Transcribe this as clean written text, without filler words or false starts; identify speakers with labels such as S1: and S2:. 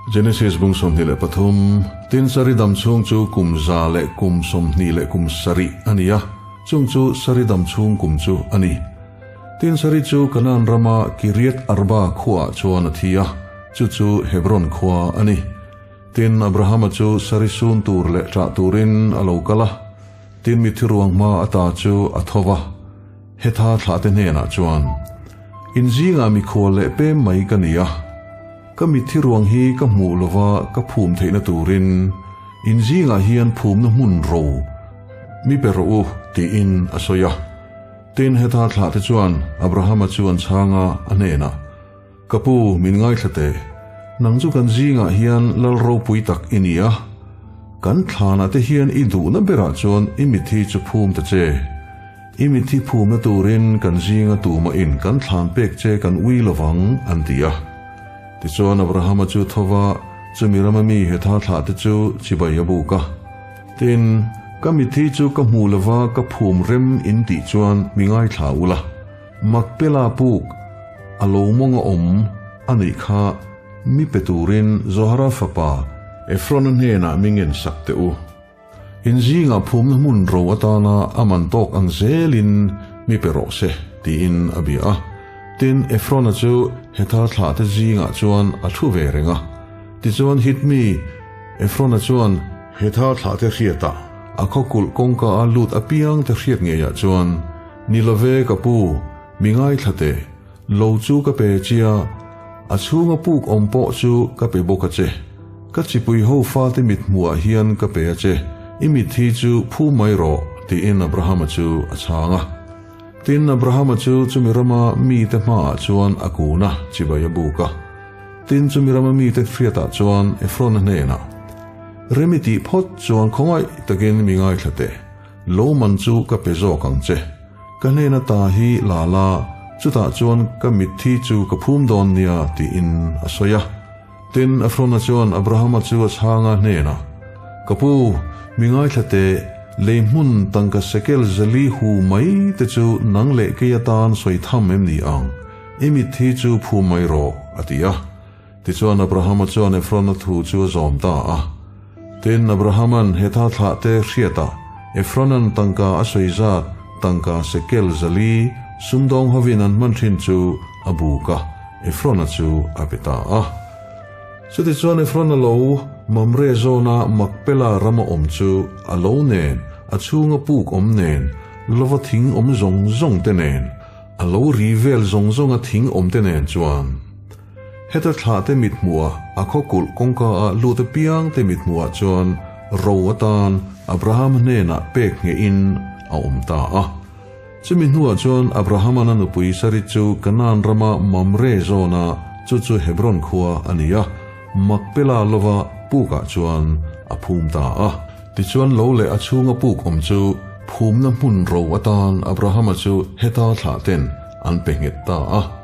S1: Genesis bung 23, Tin Sari dam chhung chu kum 127 a ni a, chung chu Sari dam chhung kum chu a ni. Tin Sari chu Kanaan rama Kiriath Arba khuaah chuan a thi a, chu chu Hebron khua a ni. Tin Abrahama chu Sari sun tur leh ṭah turin a lo kal a, tin mitthi ruang hma ata chu a tho va, Hetha thlahte hnenah chuan, In zingah mikhual leh pem mai ka ni a, ka mitthi ruang hi ka hmuh lova ka phum theihna turin in zingah hian phumna hmun ro mi pe rawh u, tiin a sawi a. Tin, hetha thlahte chuan Abrahama chu an chhang a, a hnenah, Ka pu, min ngaithla teh. Nang chu kan zingah hian lal ropui tak i ni a. Kan thlanah te hian i duhna berah chuan i mitthi chu phum ta che. I mitthi phumna turin kan zinga tumah in kan thlan pek che kan ui lovang, an ti a. Tichuan Abrahama chu tho va, chumi rama mi hetha thlah te chu chibai a buk a. Tin, ka mitthi chu ka hmuh lova ka phum rem in tih chuan mi ngaithla ula. Makpela puk a lo mawng a awm a nih kha mi pe turin Zohara fapa Efrona hnenah mi ngen sak teh u. In zingah phumna hmun ro atana a man tawk ang zelin mi pe rawh se, tiin a bia a. Tin, Efrona chu Hetha thlahte zingah chuan a thu ve reng a. Tichuan Hitmi Efrona chuan Hetha thlahte hriatah a khawkulh kawngka a lut apiangte hriat ngeiah chuan, Ni love ka pu, mi ngaithla teh, lo chu ka pe chia, a chhunga puk awm pawh chu ka pe bawk a che. Ka chipui ho fate mit hmuhah hian ka pe a che, i mit hi chu phu mai rawh, tiin Abrahama chu a chhang a. Tin, Abrahama chu chumi rama mite hmaah chuan a kun a, chibai a buk a. Tin, chumi rama mite hriatah chuan Efrona hnenah, Remi tih phawt chuan khawngaih takin mi ngaithla teh. Lo man chu ka pe zawk ang che. Ka hnena ta hi la la, chutah chuan ka mitthi chu ka phum dawn nia, tiin a sawi a. Tin, Efrona chuan Abrahama chu a chhang a hnenah, Ka pu, mi ngaithla teh, lei hmun tangka sekel zali hu mai te chu nang leh kei atan sawi tham em ni ang? I mitthi chu phum mai rawh, a ti a. Tichuan Abrahama chuan Efrona thu chu a zawm ta a. Tin, Abrahama'n hetha thlahte hriatah Efrona'n tangka a sawi zat tangka sekel 400 sumdawng hovin an hman thin chu a buk a, Efrona chu a pe ta a. Chutichuan Efrona lo Mamre zawna Makpela rama awm chu a lo nen, a chhunga puk awm nen, lova thing awm zawng zawng te nen, a lo ri vel zawng zawnga thing awm te nen chuan, Heta thlahte mithmuhah a khawkulh kawngka ah lut apiangte mithmuhah chuan ro atan Abraham hnenah pek ngeihin a awm ta a. Chumi hnuah chuan Abrahama'n a nupui Sari chu Kanaan rama Mamre zawna chu chu Hebron khua a ni a, Makpela lova pukah chuan a phum ta a. Tichuan lo leh a chhunga puk awm chu phumna hmun ro atan Abrahama chu heta thlahten an pe nghet ta a.